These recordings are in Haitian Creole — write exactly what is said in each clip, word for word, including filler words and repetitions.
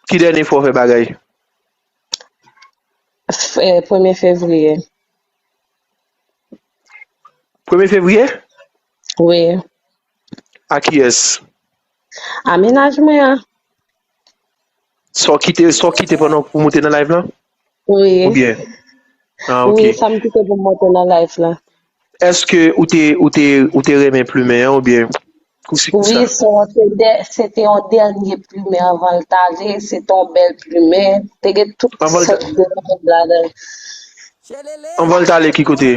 Ki dènye fwa w fè bagay? F- eh, Premye fevriye. Premye fevriye? Wi. A kiyès? A mennaj mwen an. Sa w kite, sa w kite pandan pou moute nan live lan? Wi. Oubyen? Ah, Wi, ok. Sa m kite pou m monte nan live la. Èske ou te, ou te, ou te renmen plimen an oubyen? Kousi, kousa? Wi, se yon te dè- se te yon dènye plimen anvan l t ale. Se te yon bèl plimen. Te gen tout Anvan l ta- sòt de plimen ladan l. Anvan l t ale ki kote?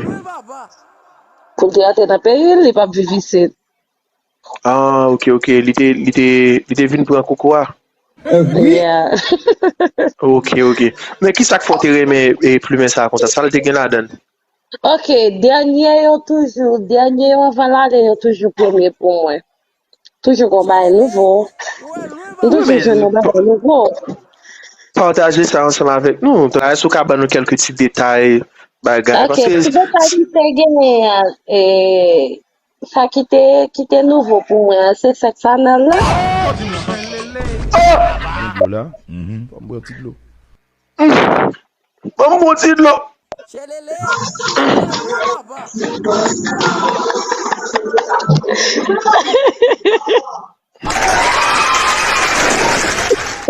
Pou l te rantre nan peyi l, li p ap viv isit. Ah, ok, ok. Li te, li te, li te vin pran koko a. Yeah. Ok, ok. Men ki sa k fè w te renmen e plimen sa a konsa? Sa l te gen ladan l? Ok, dènye yo toujou, dènye yo anvan l ale, yo toujou premye pou mwen. Toujou gon bagay nouvo. M toujou jwenn yon bagay nouvo. Pataje sa ansanm avèk nou. Èske w ka ban nou kèlke ti detay bagay? Ok, ti detay ki te genyen an, e, sa ki te, ki te nouvo pou mwen an, se sèks anal la. Dlo la. Mhm. Fò m bwè yon ti dlo. Ban m bon ti dlo.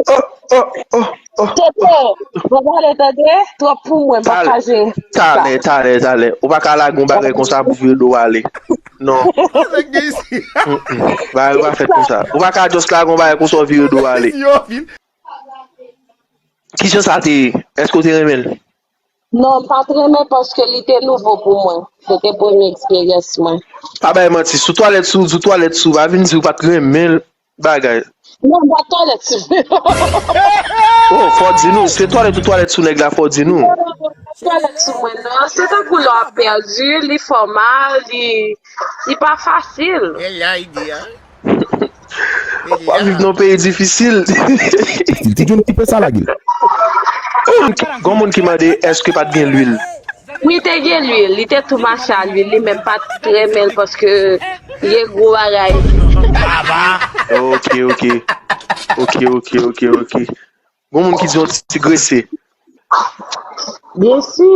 Oh, oh, oh, oh. Toto, mwen pale tande, twòp pou mwen, m pa ka jere. Talè, talè, talè. Ou pa ka lage yon bagay konsa pou vire do ale. Non. Sa gen isi? Mm-mm. Bagay ou pa fèt konsa. Ou pa ka just lage yon bagay konsa ou vire do ale. Yo, vin. Kijan sa te ye? Èske w te renmen l? Non, m pa t renmen paske li te nouvo pou mwen. Se te premye eksperyans mwen. Pa bay manti. Sou twalèt sou, sou twalèt sou, pa vin di ou pa t renmen l bagay. Non, m pa t twalèt sou. Oh, fò di nou, se twalèt ou twalèt sou nèg la, fò di nou. Twalèt sou mwen non. Se tankou lè w ap pèdi, li fè w mal, li, li pa fasil. E la ide a. W ap viv nan yon peyi difisil. Stil ti John koupe sa lage l. Gon moun ki mande èske pa t gen lwil. Wi, te gen lwil, li te tou mache a lwil, li menm pa t renmen l paske li gen gwo bagay. Ok, ok. Ok, ok, ok, ok. Gon moun ki di yon ti grese. Byen si.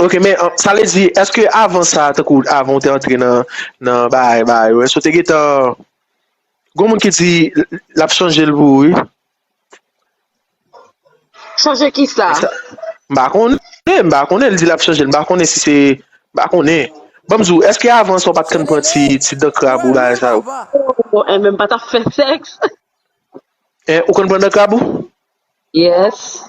Ok, men an, sa vle di, èske avan sa, tankou avan w te antre nan, nan bagay, bagay yo, èske w te gentan, gon moun ki di l ap chanje l pou ou, wi. Chanje kisa? M pa konnen, m pa konnen, l di l ap chanje l, m pa konnen si se, m pa konnen. Ban m di w, èske avan sa w pa t konn pran ti, ti dan krab ou bagay sa yo? Oh, enben m pa t ap fè sèks. Eh, ou konn pran dan krab ou? Yes.